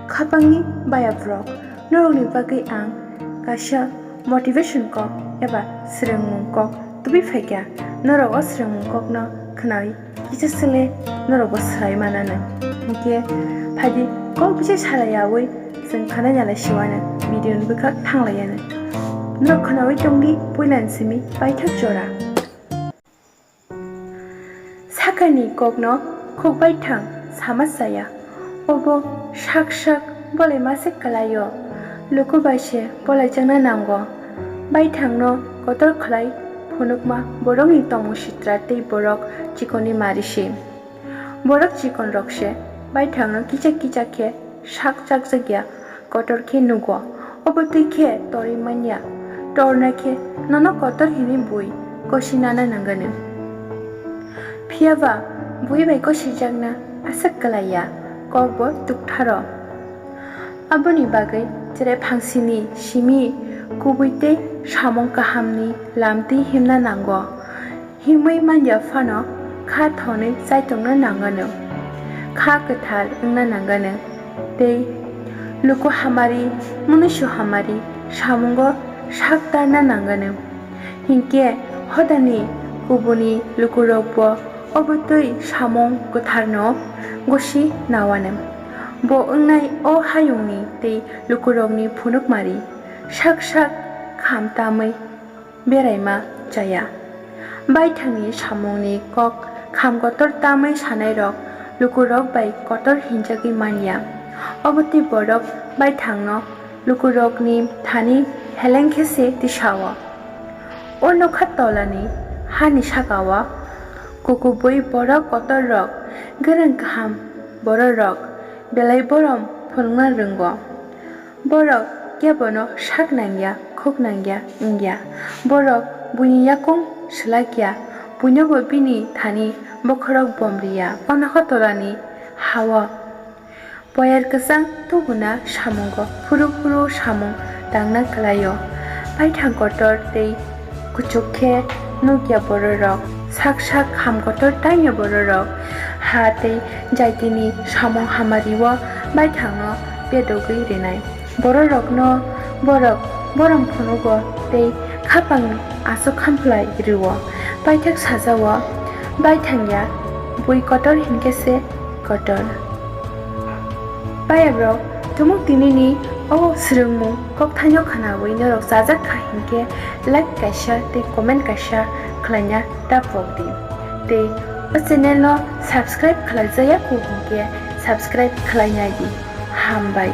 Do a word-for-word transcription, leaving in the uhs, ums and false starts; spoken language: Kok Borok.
Khapangni bayaprok, norokni bagwi ang kaisa motivation kok eba swrwngmung kok tubui phaikha. Norok o swrwngmung kokno khnawi kisa sele norokbo swlai mananw. Hinkhe phaidi kok bisa salayawi chwng khwnai nalai siwano, video ni bwkhak thanglaiyanw. Norok khnawi tongdi puilani simi paithak jora. Sakani kokno khukbai thang sama chaya. Obo sak sak bolai ma se kwlaio. Luku bai se bolaijakna nango. Baithangno kotor khlai phunukma borokni tongmung sitra tei borok chikonni mari se. Borok chikonrok se baithangno kichak kichak khe sak chakjakya kotor khe nugo. Obo twi khe torwi manya. Torna khe nono kotor hinwi bui kosi nana nanganw. Phiya ba bui bai kosijakna aswk kwlaiya, kokbo tuktharo. Aboni bagwi chwrai phangsini simi kubui tei samung kahamni lamtwi himna nango. Himwi manya phano kha thonwi chaitokna nanganw, kha kwthar wngna nanganw, tei luku hamari, munuisu hamari samungo sak tarna nanganw. Hinkhe hodani kubuni lukurokbo obo twi samung kwtharno gosi nawanw. Bo wngnai o hayungni tei lukurokni phunukmari sak sak kham tamwi beraima chaya. Baithangni samungni kok kham kotor tamwi sanairok lukurok bai kotor hinjagwi manya. Obo twi borok baithangno lukurokni thani heleng khe se tisao. O nokha tolani hani sakao kukubui borok kotorrok, gwrwng kaham bororok belai borom phunukna rwngo. Borok kebono sak nangya, khuk nangya wngya. Borok buini yakung swlakya, buinobo bini thani bokhorok bomriya. O nokha tolani hao poyar kwchang tubuna samungo phuru phuru samung tangna kwlaio. Baithang kotor tei kuchuk khe nukya bororok, sak sak ham kotor tangya bororok. Ha tei jaitini samung hamario baithangno bedogwi rinai. Bororokno borok borom phunugo tei khapang aswk khamphlai rwo. Paithak sajao, baithangya bui kotor hinkhe se kotor. Bayabrok, tumuk tinini o swrwngmung kokthaino khwnawi norok chajak kha hinkhe like kaisa tei comment kaisa khlaina ta pokdi. Tei o channel no subscribe khlaijaya kho hinkhe subscribe khlainai di. Hambai.